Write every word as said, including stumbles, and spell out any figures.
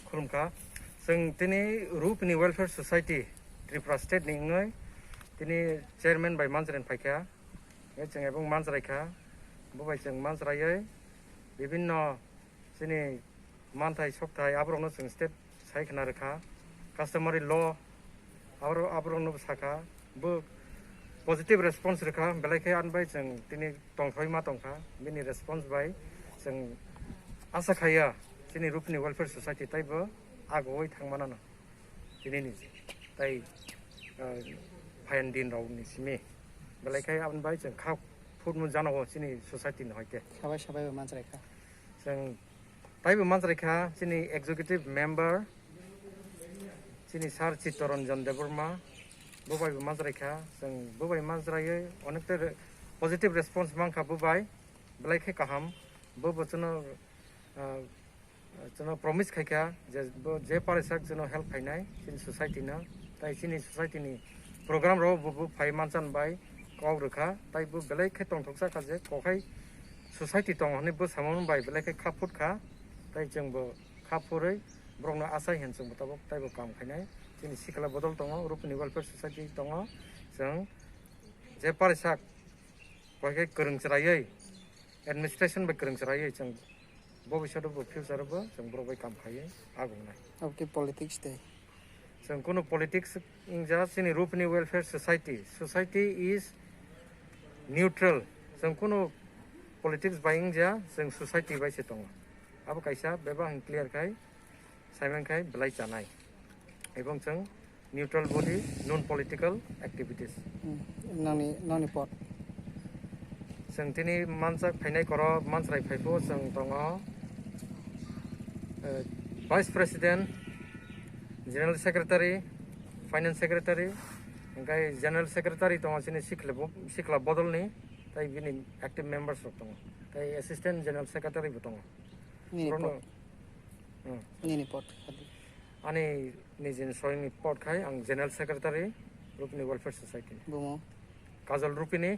Khulumkha. Chwng tini Rupini Welfare Society Tripura State ni wngwi tini chairman bai manchrai phaikha. Chwng ebong manchrai kha. Bo bai chwng manchrai bibinno chini manthai sokthai aborokno chwng step sai khna rwkha, customary law aborok aborokno sakha, bo positive response rwkha, belai khe ani bai chwng tini tongthoi ma tongkha, bini response bai chwng asa khaiya chini Rupini Welfare Society taibo agoi thangmanano tinini tai, ah, phaiyani din rokni simi belai khe ani bai chwng kha phutmung jana o chini society ni hoite. Sabai sabai bo manchrai kha. Chwng taibo manchrai kha chini executive member, chini sir Chittaranjan Debbarma, bo bai bo manchrai kha. Chwng bo bai manchrai onek ta re-, positive response mankha bo bai, belai khe kaham. Bo bo chwngno, ah, chwngno promise khaikha je bo je parisak chwngno help khainai chini society no, tai chini society ni program rok bo bo phai manchan bai kok rwkha, tai bo belai khe tongthoksa kha je kokhai society tongo hwnwi bwsamung bai belai khe kha phut kha, tai chwng bo kha phurwi borokno asai hwn chwng bo tabuk taibo kam khainai. Chini sikla bodol tongo, Rupini Welfare Society tongo, chwng je parisak koi khe kwrwng chwraiwi, administration bai kwrwng chwraiwi chwng bo bisado bo future bo chwng borok bai kam khaiwi agongnai. Abo khe politics tei. Chwng kunu politics wngya chini Rupini Welfare Society. Society is neutral. Chwng kunu politics bai wngya, chwng society bai se tongo. Abo kaisa bebak ang clear khai, saiman khai belai chanai. Ebong chwng neutral body, non political activities. Hmm, nangni, nangni pod. Chwng tini manchak phainai koro manchrai phaiphuru chwng tongo, eh, Vice President, General Secretary, Finance Secretary, hingkai General Secretary tongo chini sikla bo-, sikla bodolni, tai bini active members rok tongo, tai Assistant General Secretary bo tongo. Nini Borokno, pod. Hmm. Nini pod. Ani nijini soyungni pod khai ang General Secretary, Rupini Welfare Society ni. Bumo? Kajol Rupini.